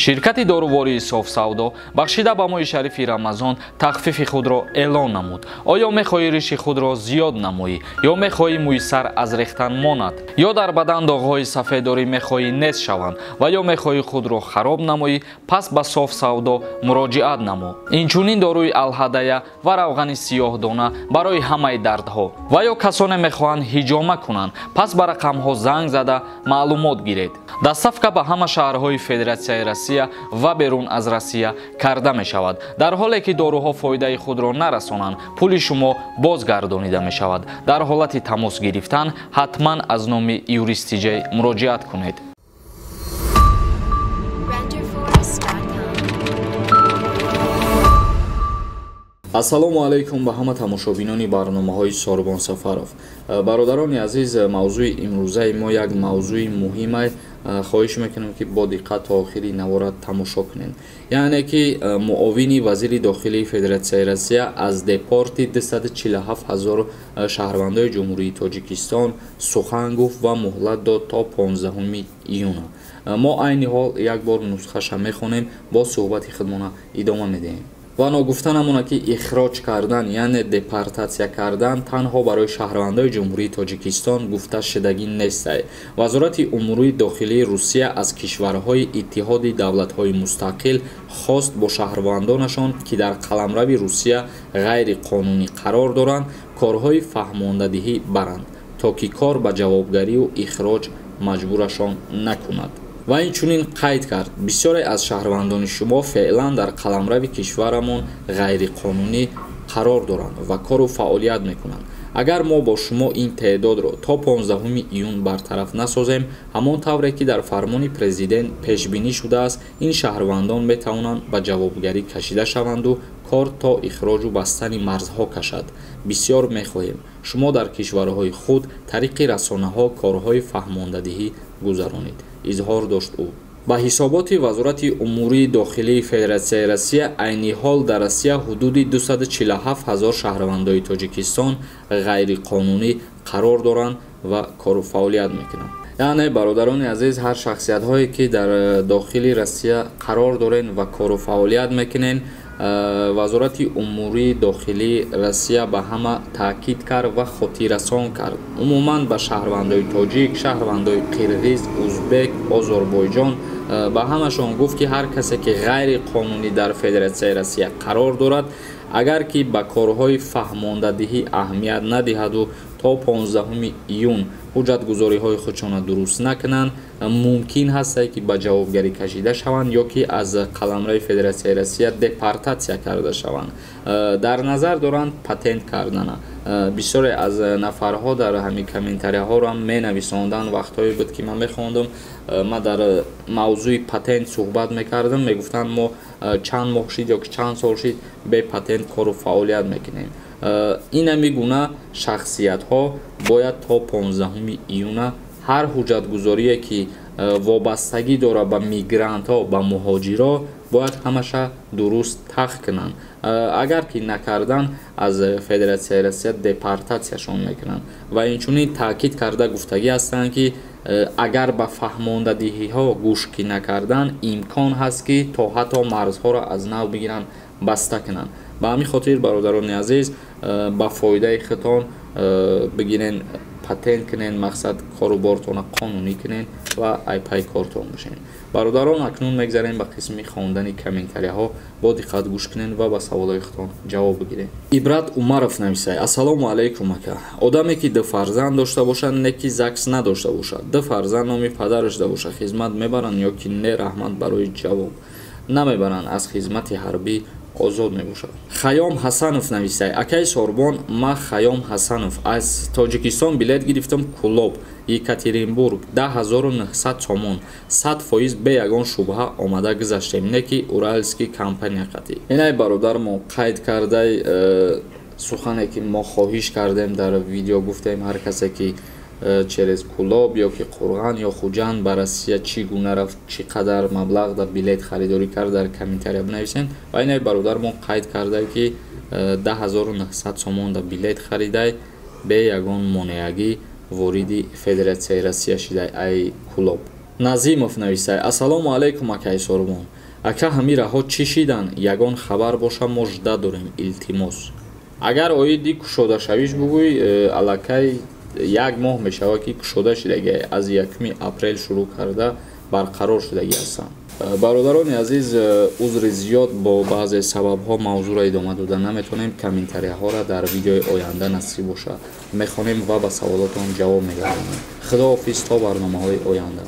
Ширкати дорувории Софсавдо бахшида ба моҳи шарифи Рамазон тахфифи худро эълон намуд. Оё мехоҳӣ риши худро зиёд намоӣ, ё мехоҳӣ мӯи сар аз рехтан монад, ё дар бадан доғҳои сафеддорӣ мехоҳӣ нест шаванд ва ё мехоҳӣ худро хароб намоӣ, пас ба Софсавдо муроҷиат намо. Инчунин доруи алҳадая ва равғани сиёҳдона барои ҳамаи дардҳо. Ва ё касоне мехоҳанд ҳиҷома кунанд, пас ба рақамҳо занг зада маълумот гиред. Доставка ба ҳама шаҳрҳои Федератсияи Россия ва берун аз Россия карда мешавад. Дар ҳоле ки доруҳо фоидаи худро нарасонанд, пули шумо бозгардонида мешавад. Дар ҳолати тамос гирифтан ҳатман аз номи Юрист Тиҷей муроҷиат кунед. Ассалому алайкум ба ҳама тамошобинони барномаҳои Сорбон Сафаров. Бародарони азиз, мавзӯи имрӯзаи мо як мавзӯи муҳима. Хоҳиш мекунам ки бо диққат то охири навора тамошо кунед. Яъне ки муовини вазири дохилии Федератсияи Россия аз депорти 247 ҳазор шаҳрвандои Ҷумҳурии Тоҷикистон сухан гуфт ва муҳлат дод то 15 июна. Мо айни ҳол як бор нусхаша мехонем, бо суҳбати худмона идома медиҳем. Ва ногуфта намонад ки ихроҷ кардан, яъне депортатсия кардан танҳо барои шаҳрвандои Ҷумҳурии Тоҷикистон гуфта шудагӣ нестай. Вазорати умури дохилии Русия аз кишварҳои Иттиҳоди давлатҳои мустақил хост бо шаҳрвандонашон, ки дар қаламрави Русия ғайриқонунӣ қарор доранд, корҳои фаҳмондадиҳӣ баранд, то ки кор ба ҷавобгарию ихроҷ маҷбурашон накунад. Ва инчунин қайд кард, бисёре аз шаҳрвандони шумо феълан дар қаламрави кишварамон ғайриқонунӣ қарор доранд ва кору фаъолият мекунанд. Агар мо бо шумо ин теъдодро то 15 июн бартараф насозем, ҳамон тавре ки дар фармони президент пешбинӣ шудааст, ин шаҳрвандон метавонанд ба ҷавобгарӣ кашида шаванду кор то ихроҷу бастани марзҳо кашад. Бисёр мехоҳем шумо дар кишварҳои худ тариқи расонаҳо корҳои фаҳмондадиҳӣ гузаронед, изҳор дошт ӯ. Ба ҳисоботи Вазорати умури дохилии Федератсияи Россия, айни ҳол дар Россия ҳудуди 247 ҳазор шаҳрвандои Тоҷикистон ғайриқонунӣ қарор доранд ва кору фаъолият мекунанд. Яъне бародарони азиз, ҳар шахсиятҳое ки дар дохили Россия қарор дорен ва кору фаъолият мекунен, Вазорати умури дохилии Россия ба ҳама таъкид кард ва хотиррасон кард. Умуман ба шаҳрвандои тоҷик, шаҳрвандои қирғиз, узбек, Озарбойҷон, ба ҳамашон гуфт ки ҳар касе ки ғайриқонунӣ дар Федератсияи Россия қарор дорад, агар ки ба корҳои фаҳмондадиҳӣ аҳамият надиҳаду то 15 июн ҳуҷҷатгузориҳои худшона дуруст накунанд, мумкин ҳастае ки ба ҷавобгарӣ кашида шаванд ё ки аз қаламрави Федератсияи Россия депортатсия карда шаванд. Дар назар доранд патент кардана. Бисёре аз нафарҳо дар ҳамин комментарияҳоро ҳам менависонданд. Вақтҳое буд ки ман мехондам, ман дар мавзӯи патент суҳбат мекардам, мегуфтанд мо чанд моҳ шид ё ки чанд сол шид бе патент кору фаъолият мекунем. Инами гуна шахсиятҳо бояд то 15 июна ҳар ҳуҷҷатгузорие ки вобастагӣ дорад ба мигрантҳо, ба муҳоҷиро, бояд ҳамаша дуруст тахт кунанд. Агар ки накардан, аз Федератсияи Россия депортатсияшон мекунанд. Ва инчунин таъкид карда гуфтагӣ ҳастанд ки агар ба фаҳмондадиҳиҳо гӯш ки накардан, имкон ҳаст ки то ҳатто марзҳоро аз нав бигиранд, баста кунанд. Ба ҳамин хотир бародарони азиз, ба фоидаи худтон бигирен, патент кунен, мақсад корубортона қонунӣ кунен ва айпай кортон бошен. Бародарон, акнун мегзарем ба қисми хондани комментарияҳо. Бо диққат гӯш кунен ва ба саволҳои худтон ҷавоб бигирен. Ибрат Умаров нависай: Ассалому алайкум ака. Одаме ки ду фарзанд дошта бошад, не ки ЗАГС надошта бошад, ду фарзанд номи падараш да бошад, хизмат мебаранд ё ки не? Раҳмат барои ҷавоб. Намебаранд, аз хизмати ҳарбӣ озод мебошад. Хаём Ҳасанов нависай: Акаи Сорбон, ман Хаём Ҳасанов аз Тоҷикистон билет гирифтам Кулоб, Екатеринбург, 10900 сомон, 100% бе ягон шубҳа омада гузаштем, не ки Уральский компания қатӣ. Инай бародармо қайд кардай сухане ки мо хоҳиш кардем дар видео, гуфтем ҳар касе ки через Кулоб ё ки Қурған ё Хуҷанд ба Россия чӣ гуна рафт, чӣ қадар маблағ да билет харидорӣ кард, дар комментария бинависем. Ва инай бародармон қайд карда ки 10900 сомон да билет харидай, бе ягон монеагӣ вориди Федератсияи Россия шидай ай Кулоб. Назимов нависай: «Ассалому алайкум, акаи Сорбон. Ака, ҳами раҳо чӣ шидан? Ягон хабар боша, мо жда дорем, илтимос». Агар оиди кушодашавиш бугӯй, аллакай як моҳ мешавад, ки кушода шудагӣ, аз 1 апрел шурӯъ карда барқарор шудагӣ ҳастанд. Бародарони азиз, узри зиёд, бо баъзе сабабҳо мавзӯъро идома дода наметавонем. Комментарияҳоро дар видеои оянда насиб бошад мехонем ва ба саволотон ҷавоб мегардонем. Худоҳофиз, то барномаҳои оянда.